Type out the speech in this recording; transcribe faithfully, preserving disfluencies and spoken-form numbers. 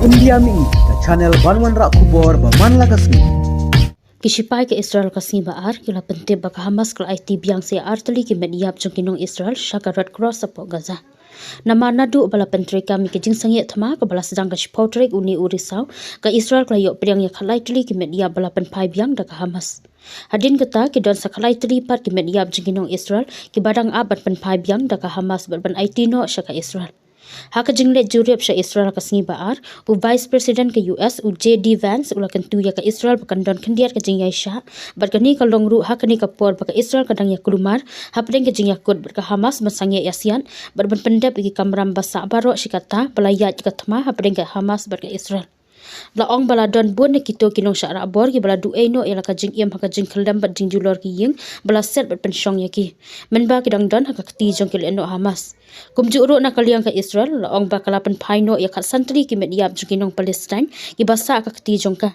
India Mihi, ka channel ban wanrah khubor ba man la ka sngi. Ki shipai ka Israel ka sngi ba ar ki la pyntip ba ka Hamas ka la aiti biang sa ïa ar tylli ki met ïap jong ki nong Israel sha ka Red Cross hapoh Gaza. Namar naduh ba la pyntreikam ïa ka jingsangeh thma kaba la sdang ka shiphew tarik une u Risaw, ka Israel ka la ïoh pdiang ïa khatlai tylli ki met ïap ba la pynphai biang da ka Hamas. Hadien kata ki don sa khatlai tylli pat ki met ïap jong ki nong Israel kiba dang ap ban pynphai biang da ka Hamas bad ban aiti noh sha ka Israel. Ha ka jingleit jurip sha Israel ka sngi ba ar, u Vice President ka U S u J D Vance u la kyntu ïa ka Israel ba kan don khyndiat ka jingïaishah, bad kane ka long ruh ha kane ka por ba ka Israel ka dang ïakulmar hapdeng ka jingïakut bad ka Hamas ban sangeh ïasiat bad ban pyndep ïa ki kamram ba sah baroh shi katta ba la ïaid ka thma hapdeng ka Hamas bad ka Israel. La ong ba la don bun na kito ki nongshah rahbor kiba la duh ei noh ïa la ka jingim ha ka jingkhyllem bad jingjulor ki ïing ba la set bad pynshong ïa ki, mynba ki dang don ha ka kti jong ki lehnoh Hamas. Kumjuh ruh na ka liang ka Israel la ong ba ka la pynphai noh ïa khatsan tylli ki met ïap jong ki nong Palestine kiba sah ha ka kti jong ka.